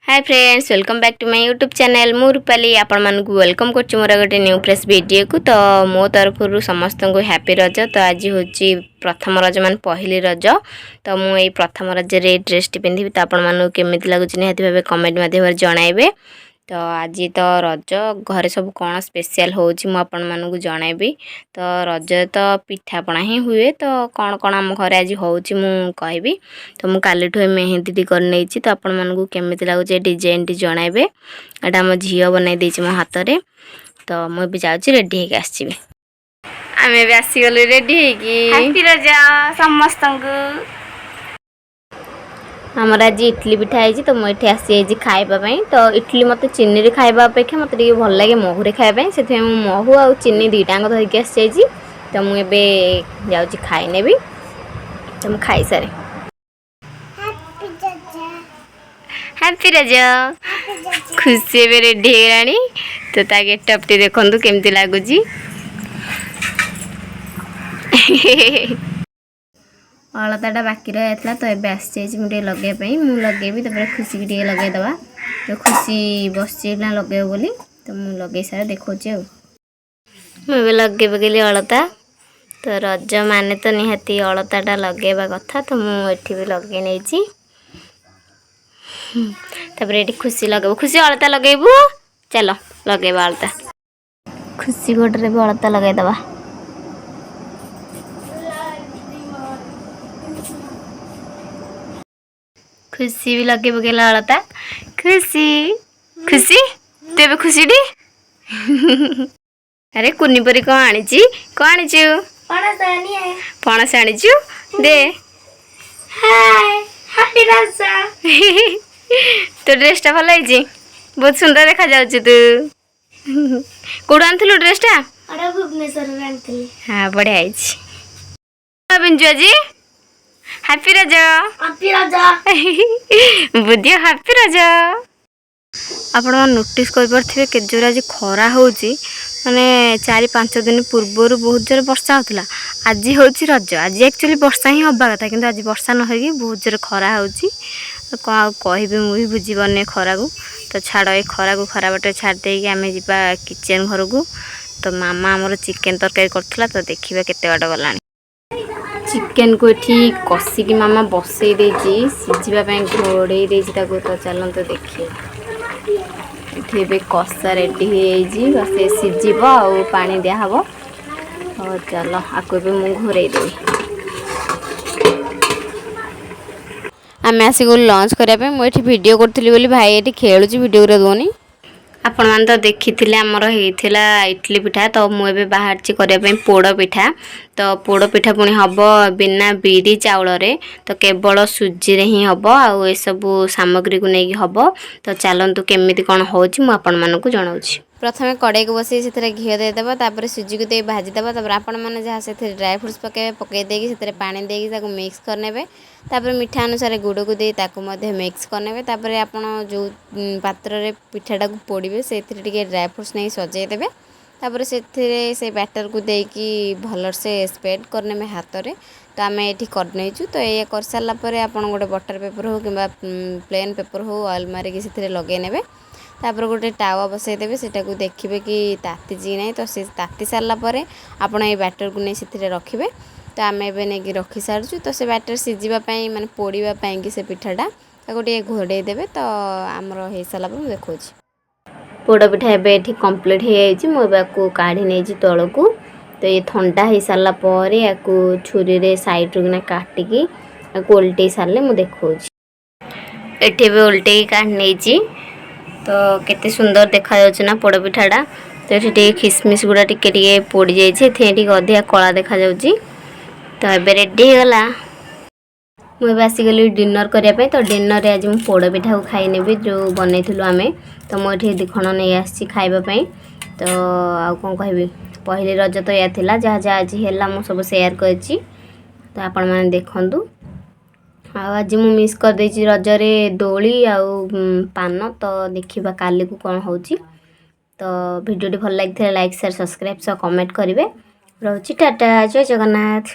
Hi friends, welcome back to my YouTube channel. ମୁଁ ରୂପାଲି, ଆପଣମାନଙ୍କୁ welcome କରୁଛି ମୋର ଗୋଟେ ନ୍ୟୁ ଫ୍ରେଶ୍ ଭିଡ଼ିଓକୁ। ତ ମୋ ତରଫରୁ ସମସ୍ତଙ୍କୁ ହ୍ୟାପି ରଜ। ତ ଆଜି ହେଉଛି ପ୍ରଥମ ରଜ, ମାନେ ପହିଲି ରଜ। ତ ମୁଁ ଏଇ ପ୍ରଥମ ରଜରେ ଏଇ ଡ୍ରେସ୍ଟି ପିନ୍ଧିବି। ତ ଆପଣମାନଙ୍କୁ କେମିତି ଲାଗୁଛି, ନିହାତି ଭାବେ କମେଣ୍ଟ ମାଧ୍ୟମରେ ଜଣାଇବେ। ତ ଆଜି ତ ରଜ, ଘରେ ସବୁ କ'ଣ ସ୍ପେଶିଆଲ୍ ହେଉଛି ମୁଁ ଆପଣମାନଙ୍କୁ ଜଣାଇବି। ତ ରଜରେ ତ ପିଠାପଣା ହିଁ ହୁଏ। ତ କ'ଣ କ'ଣ ଆମ ଘରେ ଆଜି ହେଉଛି ମୁଁ କହିବି। ତ ମୁଁ କାଲିଠୁ ଏ ମେହେନ୍ଦୀଟି କରିନେଇଛି। ତ ଆପଣମାନଙ୍କୁ କେମିତି ଲାଗୁଛି ଏ ଡିଜାଇନଟି ଜଣାଇବେ। ଏଇଟା ଆମ ଝିଅ ବନେଇ ଦେଇଛି ମୋ ହାତରେ। ତ ମୁଁ ଏବେ ଯାଉଛି ରେଡ଼ି ହେଇକି ଆସିଯିବି। ଆମେ ଏବେ ଆସିଗଲୁ ରେଡ଼ି ହେଇକି। ହାପି ରଜ ସମସ୍ତଙ୍କୁ। ଆମର ଆଜି ଇଟଲି ପିଠା ହେଇଛି। ତ ମୁଁ ଏଠି ଆସିଯାଇଛି ଖାଇବା ପାଇଁ। ତ ଇଟଲି ମୋତେ ଚିନିରେ ଖାଇବା ଅପେକ୍ଷା ମୋତେ ଟିକେ ଭଲ ଲାଗେ ମହୁରେ ଖାଇବା ପାଇଁ। ସେଥିପାଇଁ ମୁଁ ମହୁ ଆଉ ଚିନି ଦୁଇଟାଙ୍କ ଧରିକି ଆସିଯାଇଛି। ତ ମୁଁ ଏବେ ଯାଉଛି ଖାଇନେବି। ତ ମୁଁ ଖାଇସାରେ। ହାପି ରଜ। ଖୁସି ଏବେ ରେଡ଼ି ହେଇଗଲାଣି। ତ ତା ଗେଟଅପ୍ଟି ଦେଖନ୍ତୁ କେମିତି ଲାଗୁଛି। ଅଳତାଟା ବାକି ରହିଯାଇଥିଲା, ତ ଏବେ ଆସିଯାଇଛି ମୁଁ ଟିକେ ଲଗେଇବା ପାଇଁ। ମୁଁ ଲଗେଇବି, ତାପରେ ଖୁସିକି ଟିକେ ଲଗେଇଦେବା। ତ ଖୁସି ବସିଛି ନା ଲଗେଇବ ବୋଲି। ତ ମୁଁ ଲଗେଇ ସାରେ ଦେଖାଉଛି। ଆଉ ମୁଁ ଏବେ ଲଗେଇ ପକେଇଲି ଅଳତା। ତ ରଜ ମାନେ ତ ନିହାତି ଅଳତାଟା ଲଗେଇବା କଥା। ତ ମୁଁ ଏଠି ବି ଲଗେଇ ନେଇଛି। ତାପରେ ଏଠି ଖୁସି ଲଗେଇବ। ଖୁସି, ଅଳତା ଲଗେଇବୁ? ଚାଲ ଲଗେଇବା ଅଳତା। ଖୁସି ଗୋଡ଼ରେ ବି ଅଳତା ଲଗେଇଦେବା। ଖୁସି ବି ଲଗେଇ ପକେଇଲା ଅଳତା। ଖୁସି, ଖୁସି, ତୁ ଏବେ ଖୁସିଟି। ଆରେ, କୁନି ପରି କ'ଣ ଆଣିଛି? କ'ଣ ଆଣିଛୁ? ପଣସ ନିଏ। ପଣସ ଆଣିଛୁ? ଦେ। ହାଏ, ହାପି ରଜ। ତୋ ଡ୍ରେସଟା ଭଲ ହେଇଛି, ବହୁତ ସୁନ୍ଦର ଦେଖାଯାଉଛି ତୁ। କୋଉଠୁ ଆଣିଥିଲୁ ଡ୍ରେସଟା? ଏଟା ଭୁବନେଶ୍ୱରରୁ ଆଣିଥିଲି। ହଁ, ବଢ଼ିଆ ହେଇଛି। ପିନ୍ଧୁଛୁ ଆଜି? ହାପି ରଜ। ହାପି ରଜ। ବୁଦ୍ଧି, ହାପି ରଜ। ଆପଣ ନୋଟିସ୍ କରିପାରୁଥିବେ କେତେ ଜୋରେ ଆଜି ଖରା ହେଉଛି। ମାନେ 4-5 ଦିନ ପୂର୍ବରୁ ବହୁତ ଜୋରେ ବର୍ଷା ହେଉଥିଲା। ଆଜି ହେଉଛି ରଜ, ଆଜି ଆକ୍ଚୁଆଲି ବର୍ଷା ହିଁ ହେବା କଥା, କିନ୍ତୁ ଆଜି ବର୍ଷା ନ ହେଇକି ବହୁତ ଜୋରେ ଖରା ହେଉଛି। କ'ଣ ଆଉ କହିବି, ମୁଁ ବି ବୁଝିପାରୁନି ଏ ଖରାକୁ। ତ ଛାଡ଼, ଏ ଖରାକୁ ଖରା ବାଟରେ ଛାଡ଼ି ଦେଇକି ଆମେ ଯିବା କିଚେନ୍ ଘରକୁ। ତ ମାମା ଆମର ଚିକେନ୍ ତରକାରୀ କରୁଥିଲା। ତ ଦେଖିବା କେତେ ବାଟ ଗଲାଣି। ଚିକେନକୁ ଏଠି କଷିକି ମାମା ବସେଇ ଦେଇଛି, ସିଝିବା ପାଇଁ ଘୋଡ଼େଇ ଦେଇଛି ତାକୁ। ତ ଚାଲନ୍ତୁ ଦେଖିବା। ଏଠି ଏବେ କଷା ରେଡ଼ି ହେଇଯାଇଛି, ବାସ୍ ସେ ସିଝିବ ଆଉ ପାଣି ଦିଆହବ। ହଉ ଚାଲ, ଆକୁ ଏବେ ମୁଁ ଘୋରେଇ ଦେବି। ଆମେ ଆସିଗଲୁ ଲଞ୍ଚ କରିବା ପାଇଁ। ମୁଁ ଏଠି ଭିଡ଼ିଓ କରୁଥିଲି ବୋଲି ଭାଇ ଏଠି ଖେଳୁଛି, ଭିଡ଼ିଓ କରିବାକୁ ଦେଉନି। ଆପଣମାନେ ତ ଦେଖିଥିଲେ ଆମର ହେଇଥିଲା ଇଟଲି ପିଠା। ତ ମୁଁ ଏବେ ବାହାରିଛି କରିବା ପାଇଁ ପୋଡ଼ ପିଠା। ତ ପୋଡ଼ ପିଠା ପୁଣି ହେବ ବିନା ବିରି ଚାଉଳରେ, ତ କେବଳ ସୁଜିରେ ହିଁ ହେବ ଆଉ ଏସବୁ ସାମଗ୍ରୀକୁ ନେଇକି ହେବ। ତ ଚାଲନ୍ତୁ, କେମିତି କ'ଣ ହେଉଛି ମୁଁ ଆପଣମାନଙ୍କୁ ଜଣାଉଛି। ପ୍ରଥମେ କଡ଼େଇକୁ ବସେଇ ସେଥିରେ ଘିଅ ଦେଇଦେବା, ତାପରେ ସୁଜିକୁ ଦେଇ ଭାଜିଦେବା। ତାପରେ ଆପଣମାନେ ଯାହା ସେଥିରେ ଡ୍ରାଏ ଫ୍ରୁଟ୍ସ ପକାଇବେ, ପକାଇ ଦେଇକି ସେଥିରେ ପାଣି ଦେଇକି ତାକୁ ମିକ୍ସ କରିନେବେ। ତାପରେ ମିଠା ଅନୁସାରେ ଗୁଡ଼କୁ ଦେଇ ତାକୁ ମଧ୍ୟ ମିକ୍ସ କରିନେବେ। ତାପରେ ଆପଣ ଯେଉଁ ପାତ୍ରରେ ପିଠାଟାକୁ ପୋଡ଼ିବେ, ସେଥିରେ ଟିକେ ଡ୍ରାଏ ଫ୍ରୁଟ୍ସ ନେଇ ସଜେଇ ଦେବେ। ତାପରେ ସେଥିରେ ସେ ବ୍ୟାଟରକୁ ଦେଇକି ଭଲସେ ସ୍ପ୍ରେଡ଼ କରିନେବେ ହାତରେ। ତ ଆମେ ଏଠି କରିନେଇଛୁ। ତ ଏଇଆ କରିସାରିଲା ପରେ ଆପଣ ଗୋଟେ ବଟର୍ ପେପର୍ ହେଉ କିମ୍ବା ପ୍ଲେନ୍ ପେପର୍ ହେଉ, ଅଏଲ୍ ମାରିକି ସେଥିରେ ଲଗେଇ ନେବେ। ତାପରେ ଗୋଟେ ତାୱା ବସେଇ ଦେବେ। ସେଟାକୁ ଦେଖିବେ କି ତାତିଛି କି ନାହିଁ। ତ ସେ ତାତି ସାରିଲା ପରେ ଆପଣ ଏଇ ବ୍ୟାଟରକୁ ନେଇ ସେଥିରେ ରଖିବେ। ତ ଆମେ ଏବେ ନେଇକି ରଖିସାରିଛୁ। ତ ସେ ବ୍ୟାଟର ସିଝିବା ପାଇଁ, ମାନେ ପୋଡ଼ିବା ପାଇଁକି ସେ ପିଠାଟା, ତାକୁ ଟିକେ ଘୋଡ଼େଇ ଦେବେ। ତ ଆମର ହେଇସାରିଲା ପରେ ମୁଁ ଦେଖାଉଛି। ପୋଡ଼ ପିଠା ଏବେ ଏଠି କମ୍ପ୍ଲିଟ୍ ହେଇଯାଇଛି। ମୁଁ ଏବେ ଆକୁ କାଢ଼ି ନେଇଛି ତଳକୁ। ତ ଇଏ ଥଣ୍ଡା ହେଇସାରିଲା ପରେ ୟାକୁ ଛୁରୀରେ ସାଇଡ଼ରୁ କିନା କାଟିକି ଆକୁ ଓଲଟେଇ ସାରିଲେ ମୁଁ ଦେଖାଉଛି। ଏଠି ଏବେ ଓଲଟେଇକି କାଢ଼ି ନେଇଛି। ତ କେତେ ସୁନ୍ଦର ଦେଖାଯାଉଛି ନା ପୋଡ଼ ପିଠାଟା? ତ ଏଠି ଟିକେ ଖିସମିସ୍ ଗୁଡ଼ା ଟିକେ ଟିକେ ପୋଡ଼ି ଯାଇଛି, ଏଥିପାଇଁ ଟିକେ ଅଧିକା କଳା ଦେଖାଯାଉଛି। ତ ଏବେ ରେଡ଼ି ହେଇଗଲା। ମୁଁ ଏବେ ଆସିଗଲି ଡିନର୍ କରିବା ପାଇଁ। ତ ଡିନର୍ରେ ଆଜି ମୁଁ ପୋଡ଼ ପିଠାକୁ ଖାଇ ନେବି, ଯେଉଁ ବନେଇଥିଲୁ ଆମେ। ତ ମୁଁ ଏଠି 2 ଖଣ୍ଡ ନେଇ ଆସିଛି ଖାଇବା ପାଇଁ। ତ ଆଉ କ'ଣ କହିବି, ପହିଲି ରଜ ତ ଏଇଆ ଥିଲା। ଯାହା ଯାହା ଆଜି ହେଲା ମୁଁ ସବୁ ସେୟାର କରିଛି। ତ ଆପଣମାନେ ଦେଖନ୍ତୁ। ଆଉ ଆଜି ମୁଁ ମିସ୍ କରିଦେଇଛି ରଜରେ ଦୋଳି ଆଉ ପାନ। ତ ଦେଖିବା କାଲିକୁ କ'ଣ ହେଉଛି। ତ ଭିଡ଼ିଓଟି ଭଲ ଲାଗିଥିଲେ ଲାଇକ୍, ସେୟାର, ସବସ୍କ୍ରାଇବ୍ ସହ କମେଣ୍ଟ କରିବେ। ରହୁଛି, ଟାଟା, ଜୟ ଜଗନ୍ନାଥ।